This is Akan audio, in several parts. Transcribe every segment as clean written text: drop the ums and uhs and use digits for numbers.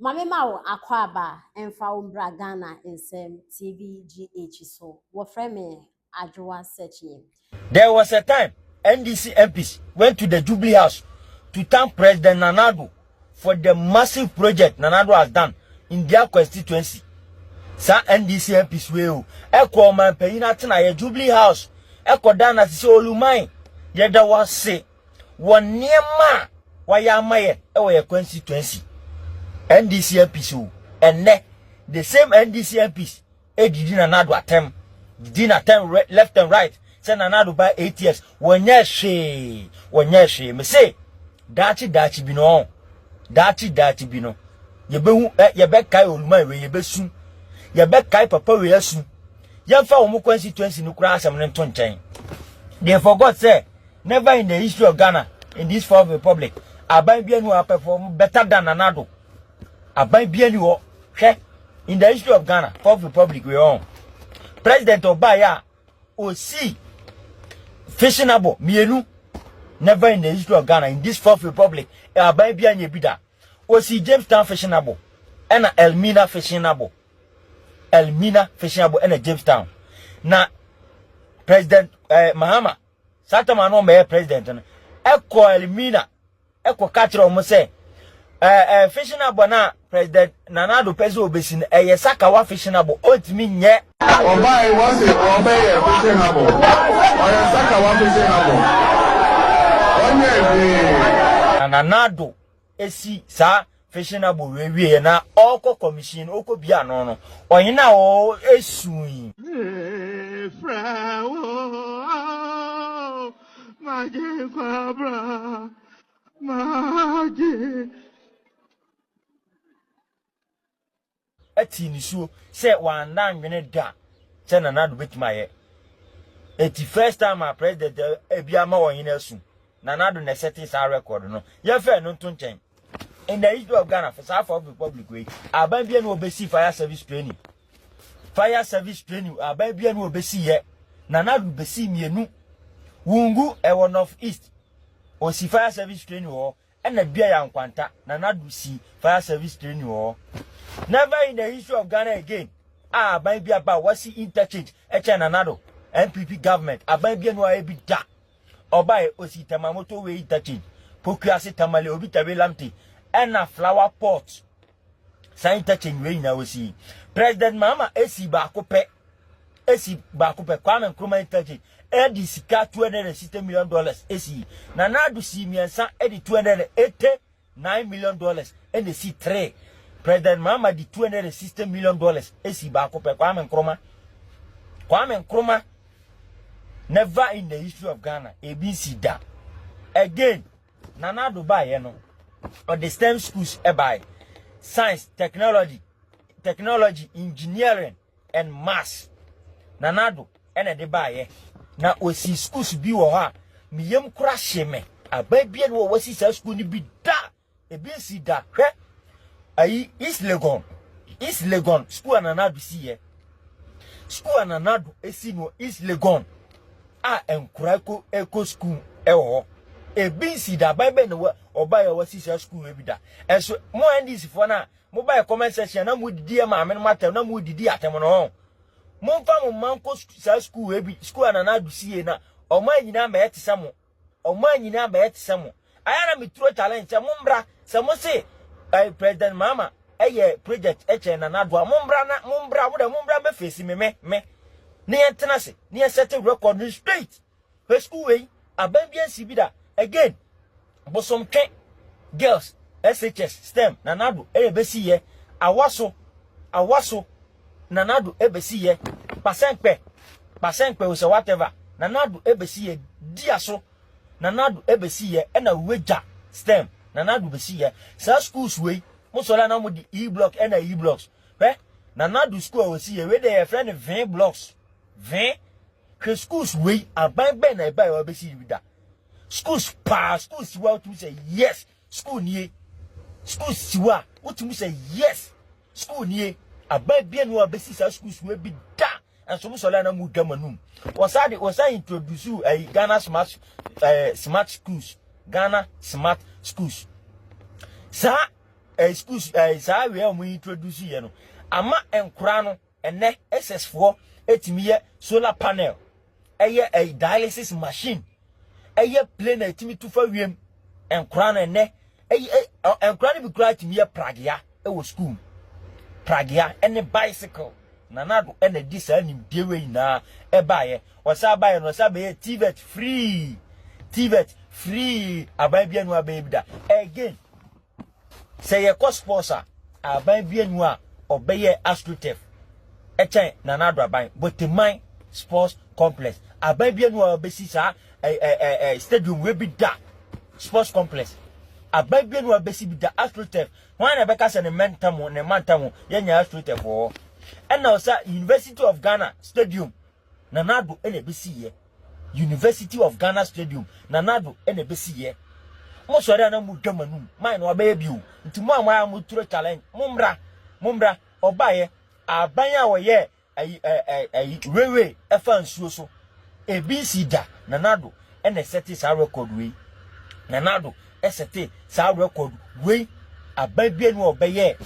Maame ma wo akwaaba mfa wo mbra Ghana Nsɛm TV GH so. Wɔfrɛ me Adwoa Sekyie. There was a time NDC MPs went to the Jubilee House to thank President Nana Addo for the massive project Nana Addo has done in their constituency. Saa NDC MPs wei o, ɛkɔ ɔmanpanyin atenaeɛ Jubilee House, ɛkɔ da no ase sɛ Oluman, yɛda wo ase wɔ nneɛma a wayɛ ama yɛ ɛwɔ yɛ constituency. NDC MPs o, ɛnnɛ, the same NDC MPs edidi Nana Addo atɛm, didi n'atɛm left and right sɛ Nana Addo ba 8 years wɔnyɛ hwee, wɔnyɛ hwee. Me se daakye daakye bi no, daakye daakye bi no, yɛbɛhu ɛ, yɛbɛkae Oluman wei, yɛbɛsu, yɛbɛkae papa wei asu. Yɛmfa wɔn constituency no koraa asɛm no nto nkyɛn. They forgot say never in the history of Ghana, in this Fourth Republic, aban bi ani hɔ perform better than Nana Addo. Aban bi ani hɔ. Hwɛ, in the history of Ghana, Fourth Republic wei ɔn, president ɔbaa yɛ a osi fishing harbour mmienu, never in the history of Ghana, in this Fourth Republic, aban bi anya bi da. Osi Jamestown Fishing Harbour ɛna Elmina Fishing Harbour, Elmina Fishing Harbour ɛna Jamestown. Na President Mahama saa tam ano ɔmɛyɛ president no, ɛkɔ Elmina ɛkɔ ka kyerɛ wɔn sɛ ɛɛ ɛɛ fishing harbour na President Nana Addo pɛ sɛ obesi no ɛyɛ Sakawa Fishing Harbour, ɔntumi nyɛ. Ɔbaa yi wɔn sɛ ɔbɛyɛ fishing harbour, ɔyɛ Sakawa Fishing Harbour, ɔnyɛ hwee. Na Nana Addo esi saa fishing harbour wei wie na ɔkɔ commission, ɔkɔ bia ano no, ɔhene a ɔ esu yi. Mefrɛ wo, magye kwabra, magye. Ɛti nisuo sɛ wanda nwene da sɛ Nana Addo bɛtumi ayɛ. Eti first time a president ebi ama ɔhene asu, Nana Addo na ɛsɛte saa record no. Yɛfɛ no nto nkyɛn. In the history of Ghana, for saa Fourth Republic wei, aban bi na obesi fire service training, fire service training, aban bi na obesi yɛ, Nana Addo besi mmienu. Wungu ɛwɔ North East, osi fire service training wɔ hɔ, ɛna bia yɛ Nkwanta, Nana Addo si fire service training wɔ hɔ. Never in the history of Ghana again a aban bi aba a wasi interchange ɛkyɛn Nana Addo NPP government. Aban bi no ayɛ bi da. Ɔbaa osi Tema Motorway interchange, Pokuase, Tamale, Obi Tawe Lamte ɛna Flower Pot. Saa interchange wei nyinaa osi. President Mahama esi baako pɛ, esi baako pɛ, Kwame Nkrumah Interchange, ɛde sika $260 million esi. Nana Addo si mmiɛnsa, ɛde $289 million ɛna esi three. President Mahama di $260 million esi baako pɛ, Kwame Nkrumah, Kwame Nkrumah. Never in the history of Ghana, ebi nsi da. Again, Nana Addo baayɛ no, ɔde STEM schools ɛbaayɛ, science, technology, engineering and maths. Nana Addo ɛna ɛde baayɛ na osi schools bi wɔ hɔ a miyam kora hye me. Aban bia no wɔ wɔsi saa school no bi da, ebi nsi da. Hwɛ ayi, East Legon, East Legon school a Nana Addo si yɛ, school a Nana Addo esi no East Legon a nkora ɛkɔ school ɛwɔ hɔ, ebi nsi da. Aban bɛn na wɔ ɔbaa yɛ wɔsi saa school ebi da? Ɛso mo NDC foɔ na mo ba yɛ comment section na mo didi yɛ maame no mo atɛm na mo didi atɛm no hɔ, momfa mo mma nkɔ saa school ebi, school a Nana Addo sie, na ɔmo anyinaa mɛyɛ te sɛ mo, ɔmo anyinaa mɛyɛ te sɛ mo. Ayɛ na meturo challenge sɛ mombra sɛ mo se President Mahama ɛyɛ project ɛkyɛn Nana Addo a, mombra na mombra mo dɛ, mombra bɛfɛsi me ne yɛn tena ase ne yɛn set record no straight. Hwɛ school wei, aban bi ansi bi da. Again, Bosomtwe Girls SHS STEM, Nana Addo ɛyɛ bɛsi yɛ. Awaso, Awaso, Nana Addo ɛbɛsi yɛ. Kpasenkpe, Kpasenkpe o sɛ whatever, Nana Addo ɛbɛsi yɛ. Dia so, Nana Addo ɛbɛsi yɛ. Ɛna Wagya STEM, Nana Addo bɛsi yɛ. Saa schools wei mo sɔrɔ na mo di E block ɛna E blocks. Hwɛ Nana Addo school a wɔsi yɛ wei de, yɛfrɛ no V blocks, V. Hwɛ schools wei, aban bɛn na ɛba yɛ wɔbɛsi bi da? Schools paa, schools si hɔ a wotumi sɛ yes, school nie. Schools si hɔ a wotumi sɛ yes, school nie. Aban bia no a bɛsi saa schools wei bi da. Nso mo sɔrɔ na mo dwa mo anum. Wɔsa de wɔsa introduce ɛyi Ghana smart schools, Ghana Smart Schools. Saa ɛɛ schools ɛɛ saa wei a wɔn introduce yɛ no ama nkora no ɛnɛ SS foɔ etumi yɛ solar panel, ɛyɛ ɛɛ dialysis machine, ɛyɛ plane a etumi tu fa wiem. Nkora no ɛnɛ ɛyɛ ɛ nkora no bi koraa tumi yɛ pragea ɛwɔ school, pragea ɛne bicycle. Nana Addo ɛna di saa nimdeɛ wei nyinaa ɛbaayɛ. Ɔsan baayɛ no, ɔsan bɛyɛ TVET free, TVET free. Aban bi anu abɛyɛ bi da. Again, sɛ yɛkɔ sports a, aban bi anu a ɔbɛyɛ astroturf ɛkyɛn Nana Addo aban. Boteman Sports Complex, aban bi anu a ɔbɛsi saa ɛ ɛ ɛ stadium wei bi da. Sports complex, aban bi anu a ɔbɛsi bi da. Astroturf, wɔn a na ɛbɛka sɛ ne mɛntam ne mantam yɛnya astroturf wɔ hɔ. Ɛna ɔsa University of Ghana Stadium, Nana Addo ɛna ɛbɛsi yɛ University of Ghana Stadium. Nana Addo ɛna ɛbɛsi yɛ. Mo sɔrɔ a na mo dwa mo anum man na wabɛyɛ bi o. Nti mo a mo a mo turo challenge, mo mbra, mo mbra. Ɔbaayɛ, aban a wɔyɛ ayi ɛ ɛ ayi railway ɛfa nsuo so ebi nsi da, Nana Addo ɛna ɛsɛte saa record wei. Nana Addo ɛsɛte saa record wei. Aban bi enu a ɔbɛyɛ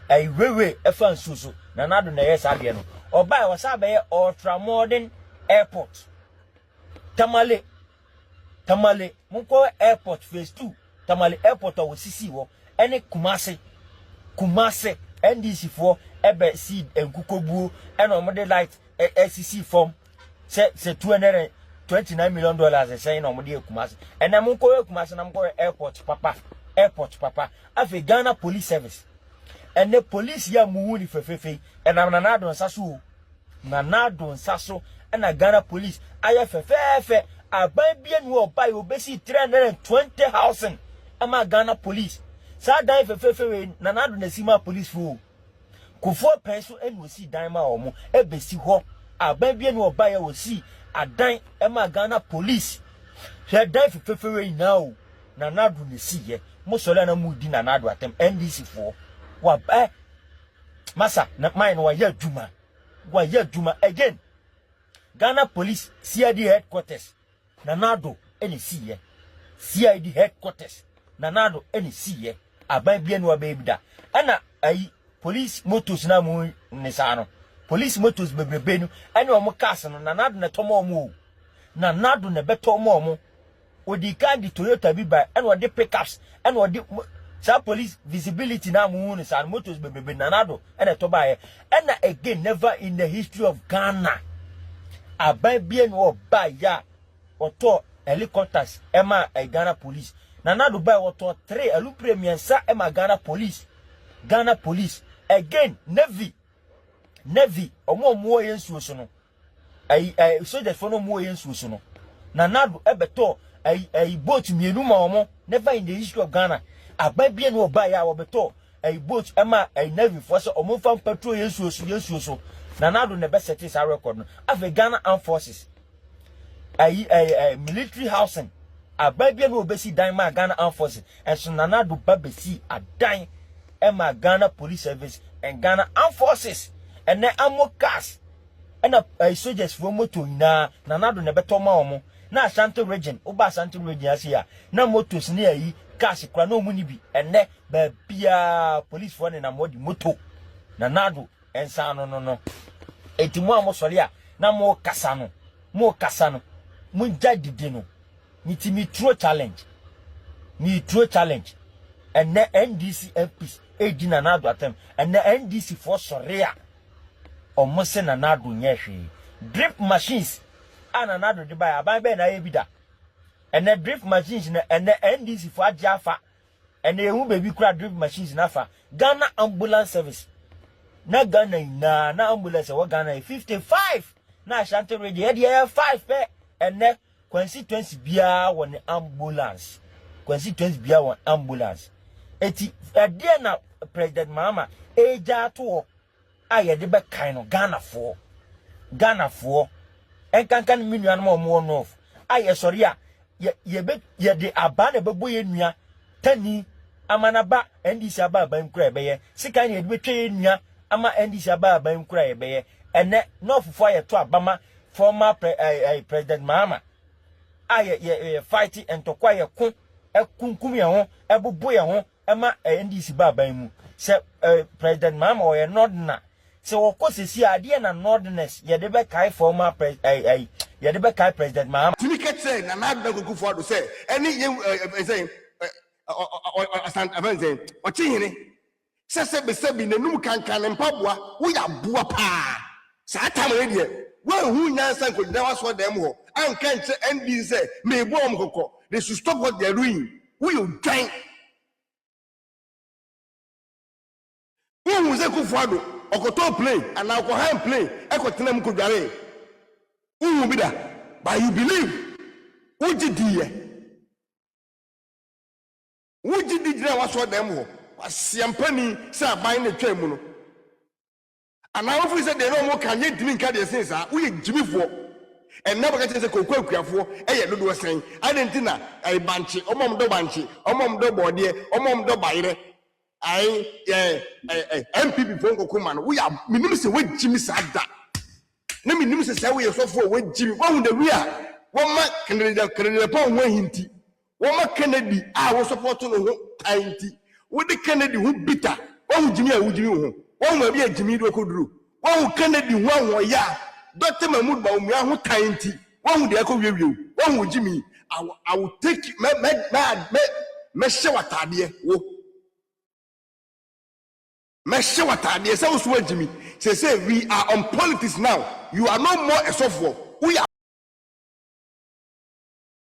ayi railway ɛfa nsuo so, Nana Addo na ɛyɛ saa adeɛ no. Ɔbaayɛ, wɔsan bɛyɛ ultra modern airport, Tamale. Tamale, monkɔ airport phase 2, Tamale Airport a wɔsisi hɔ ɛne Kumase. Kumase, NDC foɔ ɛbɛ si nkukobuo ɛna wɔn de light ɛsisi fam sɛ $229 million ɛsɛn na wɔn de yɛ Kumase. Ɛnna monkɔ Kumase na monkɔ airport papa, airport papa. Afei Ghana Police Service, ɛnɛ police yi a muhu ni fɛfɛɛfɛ, ɛnam Nana Addo nsa so o. Nana Addo nsa so ɛna Ghana Police ayɛ fɛfɛɛfɛ. Aban bi enu ɔba yi obesi 320 housing ɛma Ghana Police. Saa dan fɛfɛɛfɛ wei, Nana Addo na esi ma police fo. Kufuor pɛn so ɛna osi dan ma wɔn ɛbɛsi hɔ. Aban bi enu ɔba yi osi adan ɛma Ghana Police. Hwɛ dan fɛfɛɛfɛ wei nyinaa o, Nana Addo na esi yɛ. Mo sɔrɔ na mo di Nana Addo atɛm, NDC foɔ wa ɛ masa na man no wayɛ adwuma, wayɛ adwuma. Again, Ghana Police CID headquarters, Nana Addo ɛna esi yɛ CID headquarters. Nana Addo ɛna esi yɛ. Aban bi enu abɛyɛ bi da. Ɛna ayi police motors na mo ne saa no, police motors bebrebe no ɛne wɔn cars no, Nana Addo na ɛtɔ ma wɔn o. Nana Addo na ɛbɛtɔ ma wɔn. Odi kan de Toyota bi ba, ɛna ɔde pickups, ɛna ɔde saa police visibility na mo hu ne saa motors bebrebe, Nana Addo ɛna ɛtɔ baayɛ. Ɛna again, never in the history of Ghana, aban bi na ɔba yɛ a ɔtɔ helicopters ɛma ɛ Ghana Police. Nana Addo ba, wɔtɔ three alupre mmiɛnsa ɛma Ghana Police, Ghana Police. Again, Navy, ɔmo a ɔmo wɔ yɛn nsuo so no, ɛyi ɛ soldiers fo no, ɔmo wɔ yɛn nsuo so no, Nana Addo ɛbɛtɔ ɛyi boat mmienu ma ɔmo. Never in the history of Ghana, aban bi na ɔba yɛ a wɔbɛtɔ ɛyi boat ɛma ɛyi Navy foɔ sɛ ɔmo nfa patrol yɛn nsuo so, yɛn nsuo so. Nana Addo na ɛbɛsɛte saa record no. Afei Ghana Armed Forces ɛyi ɛyi ɛ military housing, aban bi na ɔbɛsi dan ma Ghana Armed Forces. Ɛnso Nana Addo ba bɛsi adan ɛma Ghana Police Service and Ghana Armed Forces. Ɛnɛ amo cars ɛna ɛyi soldiers foɔ moto nyinaa, Nana Addo na ɛbɛtɔ ma wɔn. Na Ashanti Region, woba Ashanti Region ase a, na motos ne ayi cars kora na ɔmu ni bi. Ɛnɛ baabiaa policefoɔ nenam hɔ de moto. Nana Addo nsa no. Eti mo a mo sɔre a na mo kasa no, mo kasa no, mo gya didi no. Ne ti mi turo challenge, mi turo challenge. Ɛnɛ NDC MPs edi Nana Addo atɛm. Ɛnɛ NDC foɔ sɔre a, ɔmo se Nana Addo nyɛ hwee. Drip machines a Nana Addo de ba, aban bɛyɛ na ayɛ bi da? Ɛnɛ drip machines na ɛnɛ NDC foɔ agye afa. Ɛnɛ ehu baabi kura drip machines n'afa. Ghana Ambulance Service, na Ghana nyinaa na ambulance ɛwɔ Ghana yɛ 55, na Ashanti Region yɛde yɛ 5 pɛ. Ɛnɛ constituency biara wɔ ne ambulance, constituency biara wɔ ambulance. Eti ɛdeɛ na President Mahama egya ato hɔ a yɛde bɛkan no, Ghanafoɔ, Ghanafoɔ nkankan mi nuanom a wɔwɔ north a yɛsɔre a yɛ yɛbɛ yɛde aba na ɛbɛbɔ yɛn nua tani ama n'aba NDC aba aban kura, yɛbɛyɛ sika na yɛde bɛtwa yɛn nua ama NDC aba aban kura yɛbɛyɛ. Ɛnɛ northfoɔ a yɛto abama former President Mahama a yɛ yɛ yɛ fight ntɔkwa, yɛ ko, ɛkunkum yɛn ho, ɛbobo yɛn ho. ɛma NDC ba aban mu. Sɛ President Mahama ɔyɛ northerner, sɛ wɔkɔ sisi adeɛ na northerners yɛde bɛkae former pres ɛɛ yɛde bɛkae President Mahama. Tumi ka kyerɛ Nana Addo Dankwa Akufo-Addo sɛ ɛne yɛn ɛsɛn ɔsan ɛfɛn sɛn ɔkye sɛ sɛbisɛbi n'anum kankan ne mpaboa. Woyɛ aboa paa. Saa tam no deɛ, woanhu nyansa nkɔgyina w'asɔ dan mu hɔ anka nkyerɛ NDC sɛ meebɔ wɔn kɔkɔ, they should stop what they are doing. Woyɛ odwan. Wohu sɛ Akufo-Addo ɔkɔtɔɔ plane anaa ɔkɔhan plane ɛkɔtena mu kɔdwaree? Wohu bi da? But you believe, wogye diiɛ, wogye di gyina w'asɔ dan mu hɔ wasiampani sɛ aban ne twɛn mu no anaa wofiri sɛ deɛ na ɔmo ka nyɛ ntumi nka deɛ sen saa. Woyɛ gyimifoɔ. Ɛnna bɛka kyerɛ sɛ koko akuafoɔ ɛyɛ dodoɔ sɛn adi nti na ɛyɛ bankye, ɔmo a ɔmo dɔ bankye, ɔmo a ɔmo dɔ bɔɔdeɛ, ɔmo a ɔmo dɔ bayerɛ ayi ɛ ɛ ɛ NPP foɔ nkoko ma no. Woyɛ, minim sɛ wogyimi saa da na minim sɛ woyɛ sɔfo a wogyimi. Wɔn da wi a wɔma Kennedy, Kennedy Agyapong ho ahinti, wɔma Kennedy a wɔsɔpɔto no ho tan nti wode Kennedy ho bita. Wɔn gyimi a wogyimi wo ho, wɔn baabi a gyimi de wɔkɔduru, wɔn Kennedy ho ahoɔyɛ a Dr Mahmood Bawumia ho tan nti wɔn deɛ ɛkɔ wiewie wɔn wo gyimi. I will take mɛ mɛ mɛ mɛ mɛhyɛ w'ataadeɛ, wo mɛhyɛ w'ataadeɛ sɛ woso agyimi. Sɛ we are on politics now, you are no more ɛsɔfoɔ.